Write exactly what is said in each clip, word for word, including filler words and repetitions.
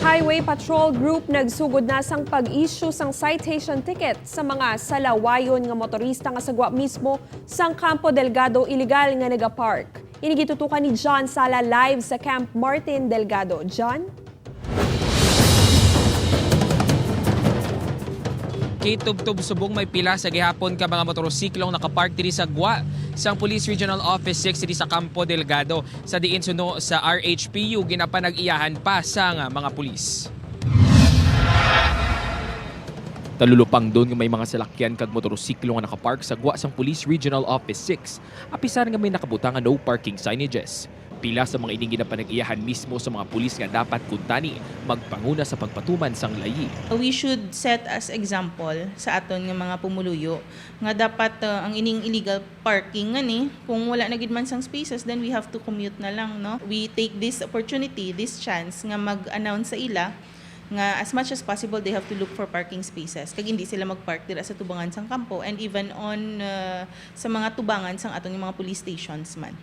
Highway Patrol Group nagsugod na sang pag-issue sang citation ticket sa mga salawayon nga motorista nga sa gwa mismo sang Campo Delgado iligal nga nagapark. Ini gitutukan ni John Sala live sa Camp Martin Delgado. John? Kay tubtob subong may pila sa gihapon ka mga motorsiklong nakapark diri sa gwa sang Police Regional Office six diri sa Campo Delgado, sa diin suno sa R H P U ginapanag-iyahan pa sang mga pulis. Talulupangdon nga may mga salakyan kag motorsiklo nga nakapark sa gwa sang Police Regional Office six, apisar nga may nakabutang nga no parking signages. Pila sa mga ining ginapanag-iyahan mismo sa mga pulis nga dapat kuntani magpanguna sa pagpatuman sang layi. We should set as example sa aton nga mga pumuluyo nga dapat, uh, ang ining illegal parking nga ni, kung wala na gid man sang spaces, then we have to commute na lang, no? We take this opportunity, this chance nga mag-announce sa ila nga as much as possible they have to look for parking spaces kag hindi sila mag-park dira sa tubangan sang kampo and even on, uh, sa mga tubangan sang aton nga mga police stations man.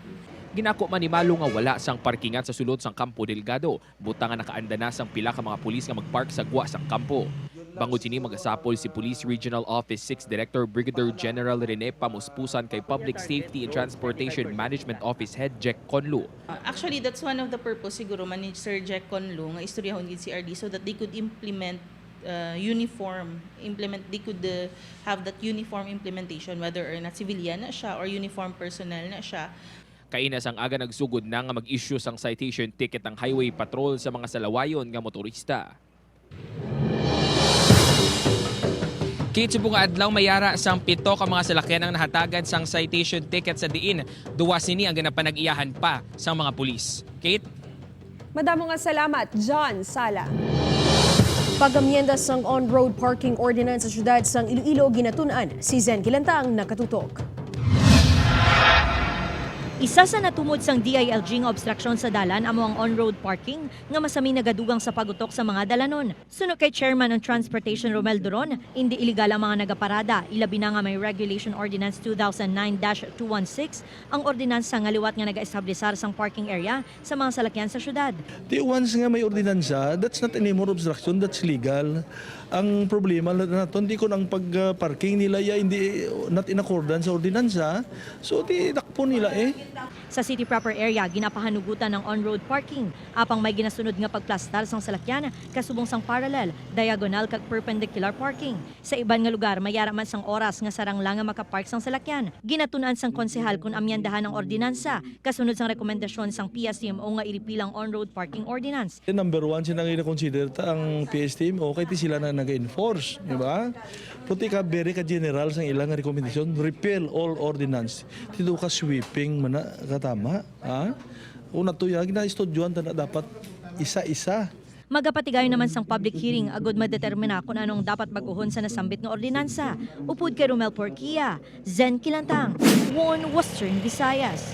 Ginako man ni Malo nga wala sang parkingan sa sulod sang Campo Delgado, butang nga nakaanda na sang pila ka mga pulis nga magpark sa gwa sang kampo. Bangod sini, magasapol si Police Regional Office six Director Brigadier General Rene Pamuspusan kay Public Safety and Transportation Management Office Head Jack Conlu. Uh, actually, that's one of the purpose siguro man ni Sir Jack Conlu nga istoryahon gid si R D so that they could implement, uh, uniform, implement, they could, uh, have that uniform implementation, whether or not civilian na siya or uniform personnel na siya. Kaina sang aga, nagsugod na nga mag-issue sang citation ticket ang Highway Patrol sa mga salawayon nga motorista. Kit subong nga adlaw, may ara sang pito ka mga salakyan ang nahatagan sang citation ticket, sa diin duwa sini ang ginapanag-iyahan pa sang mga pulis. Kit? Madamo nga salamat, John Sala. Pag-amyenda sang on-road parking ordinance sa siyudad sang Iloilo ginatun-an, si Zen Kilantang nakatutok. Isa sa natumod sang D I L G nga obstruction sa dalan amo ang on-road parking nga masami nagadugang sa pagutok sa mga dalanon. Suno kay Chairman on Transportation Romel Duron, indi iligal ang mga nagaparada, ilabi na nga may Regulation Ordinance two thousand nine dash two one six, ang ordinansa nga liwat nga nagaestablisar sang parking area sa mga salakyan sa syudad. Ti once nga may ordinansa, that's not anymore obstruction, that's legal. Ang problema na naton, di kun ang pag-parking nila ya hindi, not in accordance sa ordinansa, so ti dakpon nila eh. Sa city proper area, ginapahanugutan ang on-road parking, apang may ginasunod nga pagplastar sang salakyan kasubong sang parallel, diagonal kag perpendicular parking. Sa iban nga lugar, may ara man sang oras nga sarang lang nga makapark sang salakyan. Ginatun-an sang konsehal kon amyendahan ang ordinansa, kasunod sang rekomendasyon sang P S T M O nga i-repeal ang on-road parking ordinance. Number one sina nga gina-consider ta ang P S T M O kay ti sila na naga-enforce, di ba? Puti ka very ka general sang ilang rekomendasyon, repeal all ordinance. Ti do ka sweeping man na katama, ha? Una to ya, ginaestudyohan ta na dapat isa-isa. Magapatigayon naman sang public hearing agud madetermina kon ano ang dapat bag-ohon sa nasambit nga ordinansa. Upod kay Romel Porquia, Zen Kilantang, One Western Visayas.